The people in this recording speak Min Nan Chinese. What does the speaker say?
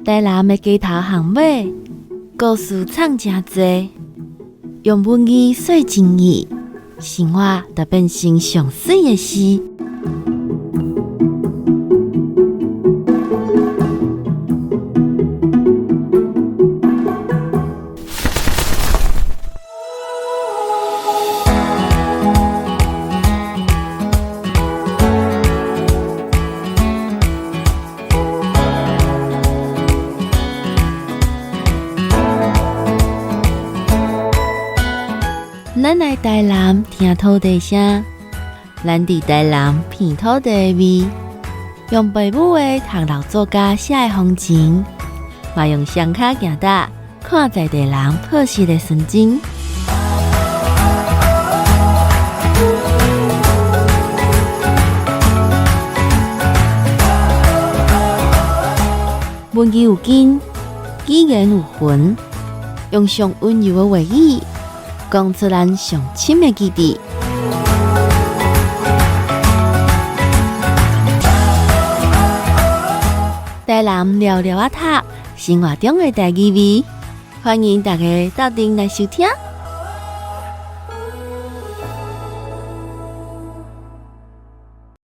台南的街頭巷尾，故事藏誠濟，用文字說情意，生活就變成上媠的詩。咱來台南聽土地聲，咱佇台南品土地的味，用爸母的讀老作家寫的風情，嘛用雙跤行踏看在地人朴實的純真。文字有根，語言有魂，用上溫柔的話語，講出咱上深的記憶。台南聊聊仔讀，生活中的台語味，歡迎大家鬥陣來收聽。